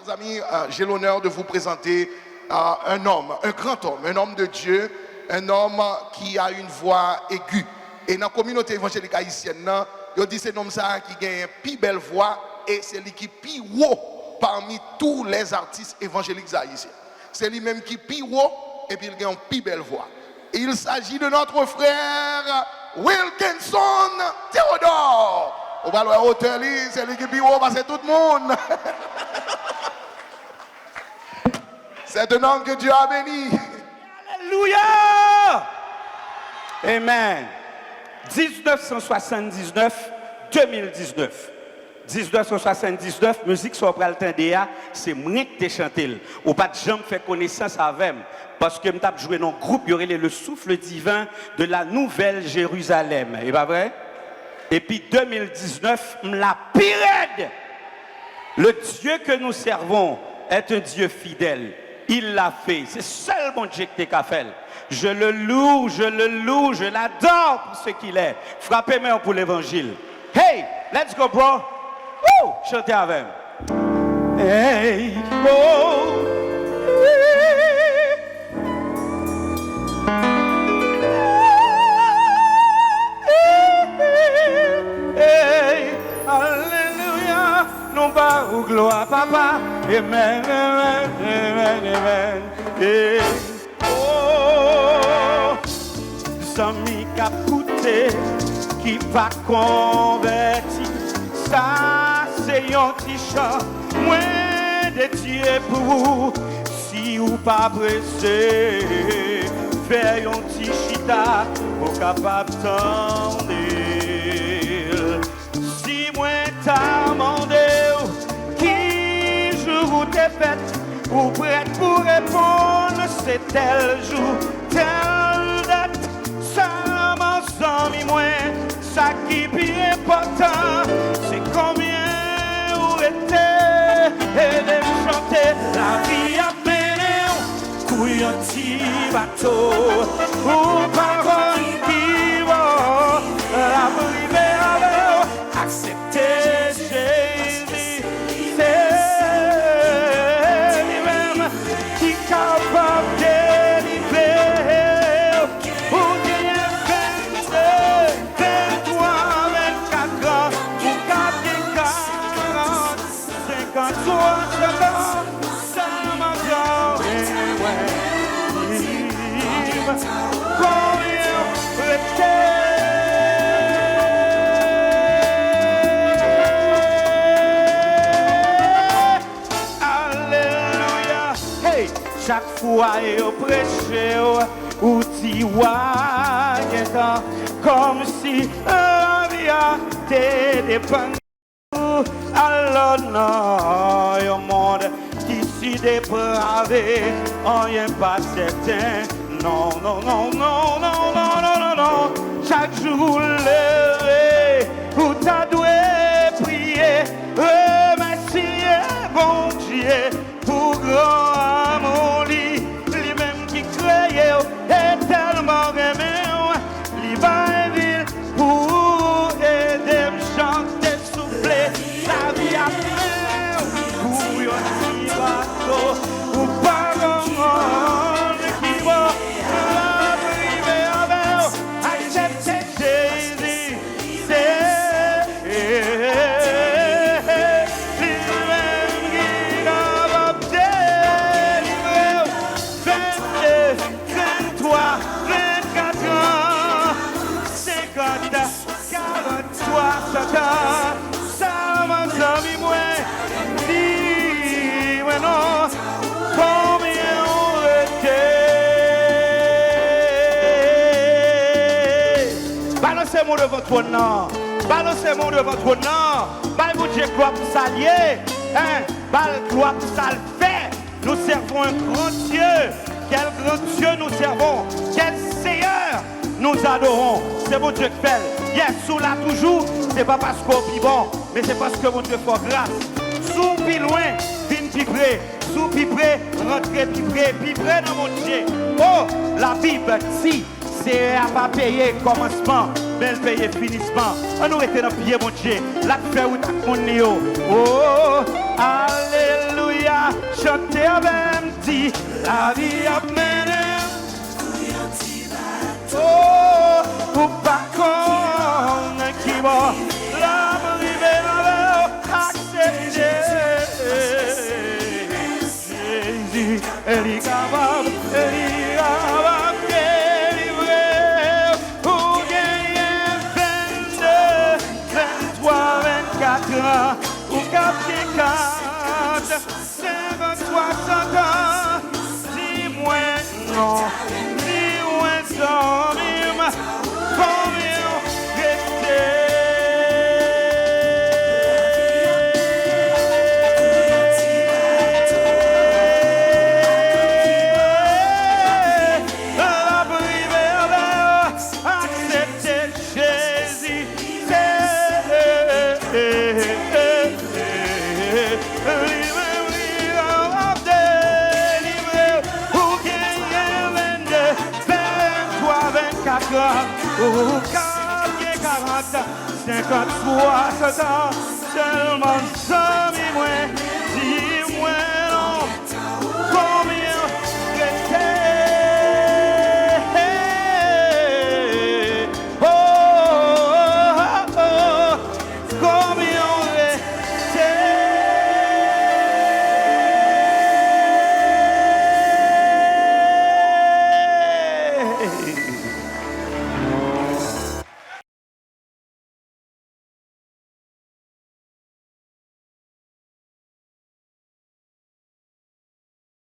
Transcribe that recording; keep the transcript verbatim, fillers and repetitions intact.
Mes amis, euh, j'ai l'honneur de vous présenter euh, un homme, un grand homme, un homme de Dieu, un homme qui a une voix aiguë. E nan kominote evanjelik ayisyèn nan, yo di se nonm sa a ki genyen pi bèl vwa e se li ki pi wo parmi tous les artistes évangéliques haïtiens. Se li menm ki pi wo epi l gen yon pi bèl vwa. Il s'agit de notre frère Wilkinson Théodore. Ou pral wè wotè li, se li ki pi wo pase tout moun. C'est un homme que Dieu a béni. Alelouya! Amen. Diznèf san swasanndiznèf, de mil diznèf. Diznèf san swasanndiznèf, mizik sa w pral tande a, se mwen k te chante l. Ou pa t janm fè konesans avè m, paske m t ap jwe nan yon gwoup yo rele Le Souffle Divin de la Nouvelle Jérusalem. E pa vre? Epi de mil diznèf, m la pi rèd! Le Dieu que nous servons est un Dieu fidèle. Il l'a fait. Se sèl Bondye ki te ka fè l. Je le loue, je le loue, je l'adore pour ce qu'il est. Frape men w pou levanjil. Hey, let's go, bro. Woo! Chante avè m. Hey, oh. Hey, alelouya. Nou ba ou glwa, papa. Amen, amen, amen, amen. Hey. Oh, zanmi k ap koute, ki pa konvèti, sa se yon ti chan mwen dedye pou ou. Si ou pa prese, fè yon ti chita, ou kapab tande l. Si mwen ta mande w ki jou ou te fèt, ou prèt pou reponn, se tèl jou, tèl dat. Sèlman zanmi mwen, sa ki pi enpòtan, se konbyen ou rete. Ede m chante, lavi ap mennen w kou yon ti bato. Ou pa konn ki bò l ap rive avè w. Aksepte Jezi, se li menm ki kapab delivre w. Ou genyen vennde, venntwa, vennkat an, ou ka gen karant, senkant, swasant an. Sa m ankò, e mwen, di m, konbyen w rete? Alelouya! Hey! Chak fwa yo preche w, ou di w a gen tan, kòmsi lavi a te depann. Alò nan yon mond ki si deprave, anyen pa sèten. Non, non, non. Chak jou ou leve, ou ta dwe priye, remèsye Bondye pou gran amou li, li menm ki kreye w e tèlman renmen w, li bay vi l pou ou. Ede m chante, souple, lavi ap mennen w kou yon ti bato. Ou pa konprann ki bò l ap rive avè w. Aksepte Jezi. Se li menm ki kapab delivre w. Vennde, venntwa, vennkat an, senkant, karant, swasant an. Sa m zanmi mwen, di mwen non, konbyen ou rete? Balanse men w devan twòn nan. Balanse men w devan twòn nan. Bay Bondye glwa pou sa l ye. Hein? Ba l glwa pou sa l fè. Nous servons un grand Dieu. Quel grand Dieu nous servons. Quel Seigneur nous adorons. Se Bondye k fè l. Yes, si w la toujou, se pa paske w pi bon, men se paske Bondye fè w gras. Si w pi lwen, vin pi pre. Si w pi pre, rantre pi pre, pi pre nan Bondye. Oh, la Bible dit, Seyè a pa peye kòmansman, men l peye finisman. Ann nou rete nan pye Bondye. L ap fè wout ak moun li yo. Oh, alelouya. Chante avè m, di, lavi ap mennen m. Oh, ou pa konnen ki bò l ap rive avè w. Aksepte Jezi, li kapab, li kapab delivre w. Ou genyen vennde, venntwa, vennkat an, ou ka gen kat, senkant, swasant an. Di mwen non, di mwen zanmi m, konbyen w rete? L ap rive avè w, aksepte Jezi. Li menm li ap delivre w. Ou genyen vennde, venntwa, vennkat an, ou ka gen karant, senkant, swasant an. Sèlman zanmi mwen,